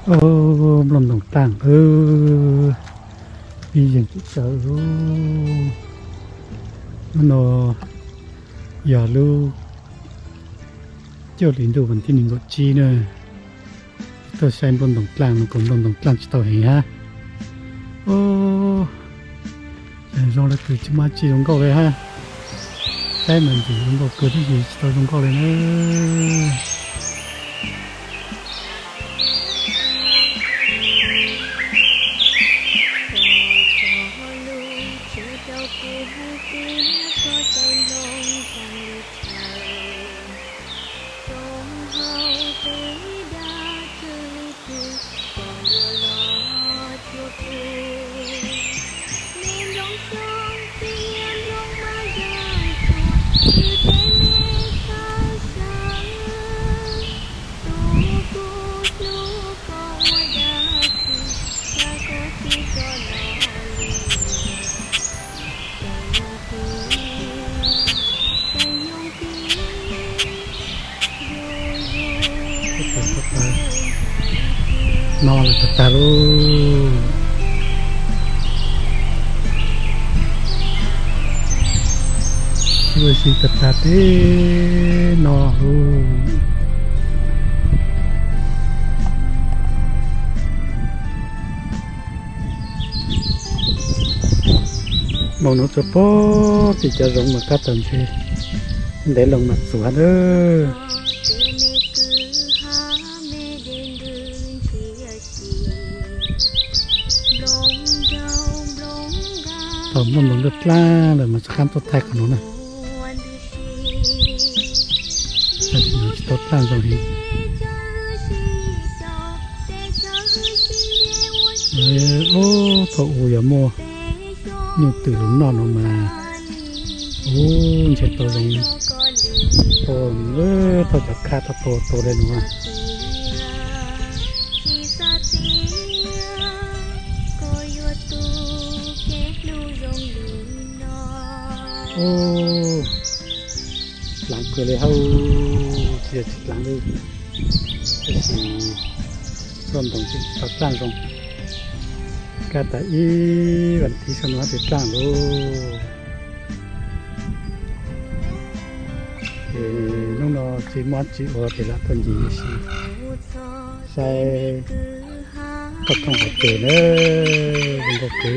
Au, nplooj ntoos dlaaj, pib yeeg tsis tsaws. Hnub no yog lub cuaj hli ntuj vas thib nees nkaum tsib na. Tuaj saib nplooj ntoos dlaaj no kuj nplooj ntoos dlaaj tsis tau heev hab. Au, zoo le kws tsis muaj dab tsi zoo nkauj le hab. Saib mas ntxim zoo nkauj kawg tab sis tsis tau zoo nkauj le na. No lawm tag tag lauj. Sib ua si tag tag teb no lauj. Moog nuav tsuas pum tim cov zoov mas tab tom ntshe ntev loo mas txuas nawb. Thaum muaj nplooj dlaaj lawm mas tsis qaab tuaj thaij qhov nuav na. Tab sis tsis tau dlaaj zoo heev. Ub, thaum u yog muaj nyuj twm lug noj no mas, ub, ntshe tau zoo tua, thauj cov khab tau tua tua le nuav. Ub, dlaav kawg le hab, tsis yog tsis dlaav li, tab sis nplooj ntoos tsis tau dlaaj zoo. Kab tas ib vas thiv sab nuav twb dlaaj lauj. Ces hnub no tsis muaj dab tsi ua ces lam tuaj ncig ua si saib toj roob hauv pes na, zoo nkauj kawg.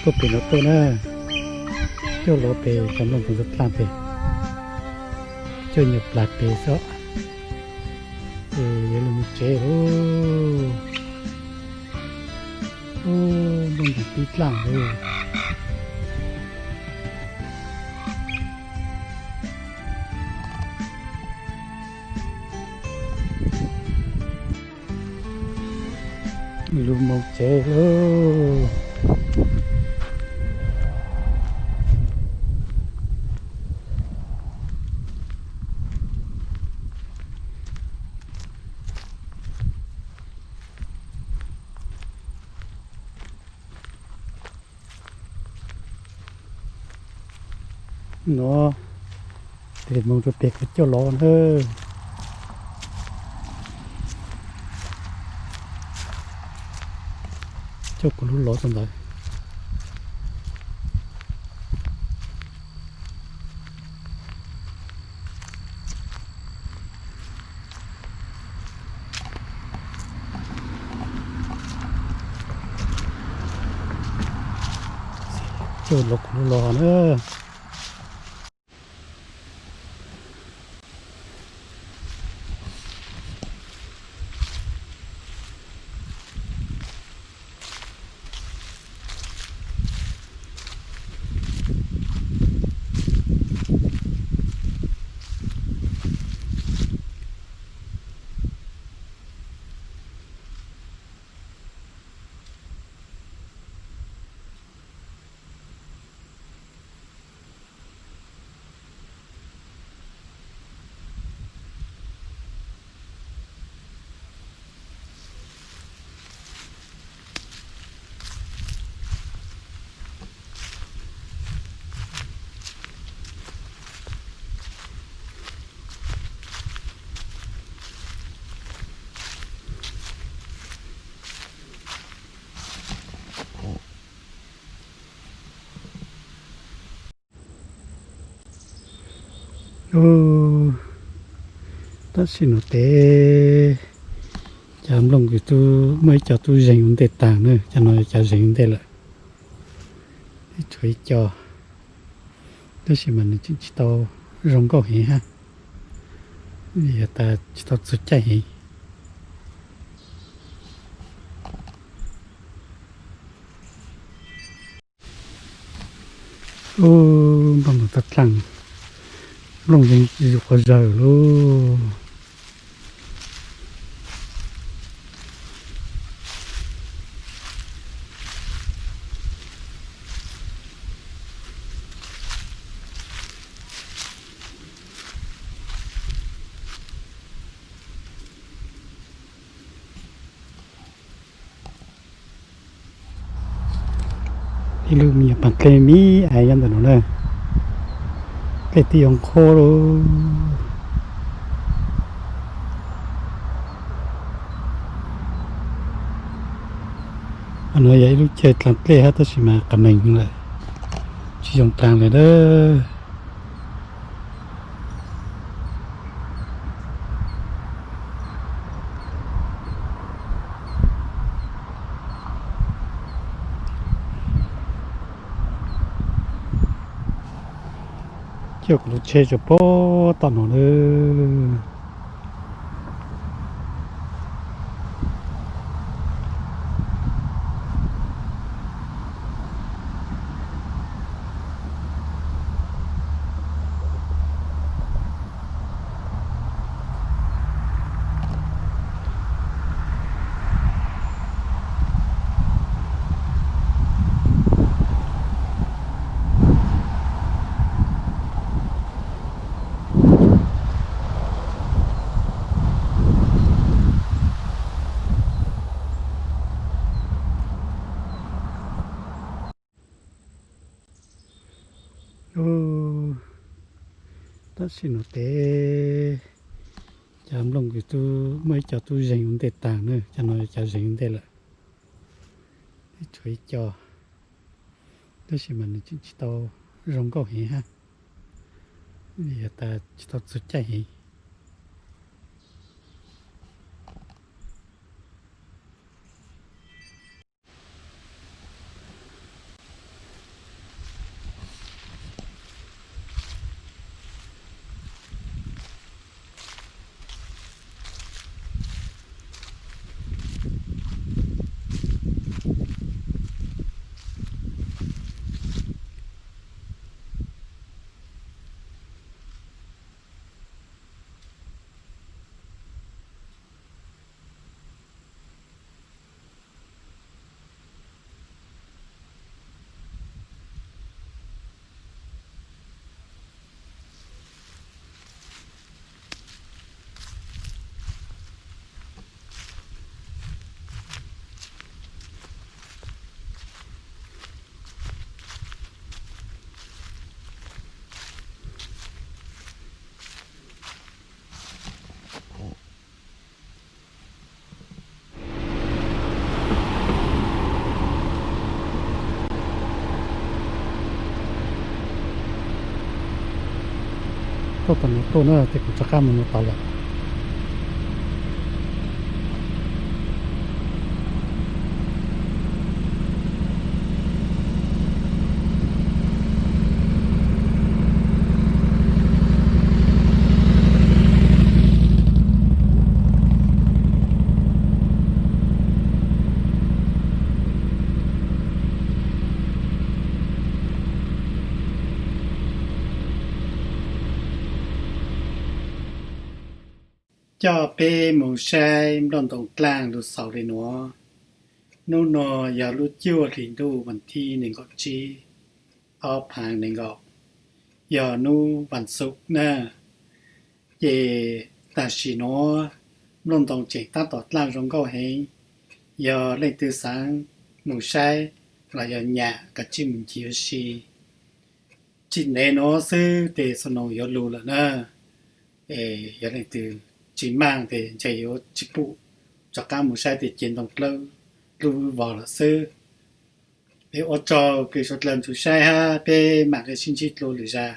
Tuaj pem no tuaj na, coj los pem cov nplooj ntoo dlaaj pem, coj nyuag plag pem xwb, ces yuav lug moog tsev lauj. Ub, nplooj ntoo pib dlaaj lauj. Lug moog tsev lauj. No, tes moog rua peg kws coj los na. Coj kuv lub los rua ntawd. Coj los kuv lub los na. Ub, tam sim no tes cov nplooj kws tub muaj ib co tub zeeg ua ntej taag na, cov no cov zeeg ua ntej lawm. Tshuav ib co, tab sis mas nws tseem tsis tau zoo nkauj heev hab, yog tas tsis tau txug caij heev. Ub, nplooj ntoo toj dlaaj, nplooj yeej yug quas zawg lug. Ib lub me nyuam paag dlej me me ntawm no na, dlej tib zoo qhuav lug. Qhov no yog ib lub caij dlaag dlej hab tab sis mas qas meeg lawm, tsis zoo dlaag lawm na. Coj kuv lub tsheb tsuas puag tom no lawm. Ub, tam sim no tes cov nplooj kws tub muaj ib co tub zeeg ua ntej taag na, cov no cov zeeg ua ntej lawm. Tshuav ib co, tab sis mas nws tseem tsis tau zoo nkauj heev hab, yog tas tsis tau txug caij heev. Tuaj tom no tuaj na, ces kuv rov qab mus no tod lawm. Coj peb mus saib nplooj ntoo dlaaj lug xaus li nuav. Nub nuav yog lub cuaj hlis ntuj vas thib neeg nkaum tsib, ob phaav neeg nkaum, yog nub vas xuv na. Ces tam sim nuav nplooj ntoo tseem tab tom dlaaj zoo nkauj heev, yog leej twg xaav mus saib los yog nyam kav tsij mus ncig ua si. Tsim nev nuav xwb tes snow yuav lug lawm na. Yog leej twg tsis maaj tes ntshe yuav tsis pum rov qab mus saib tej cev ntoo dlawb dlub vog lawm xwb. Es ua tsaug kws suav dlawg txhua saib hab peb maam le sib ntsib dlua lwm zag.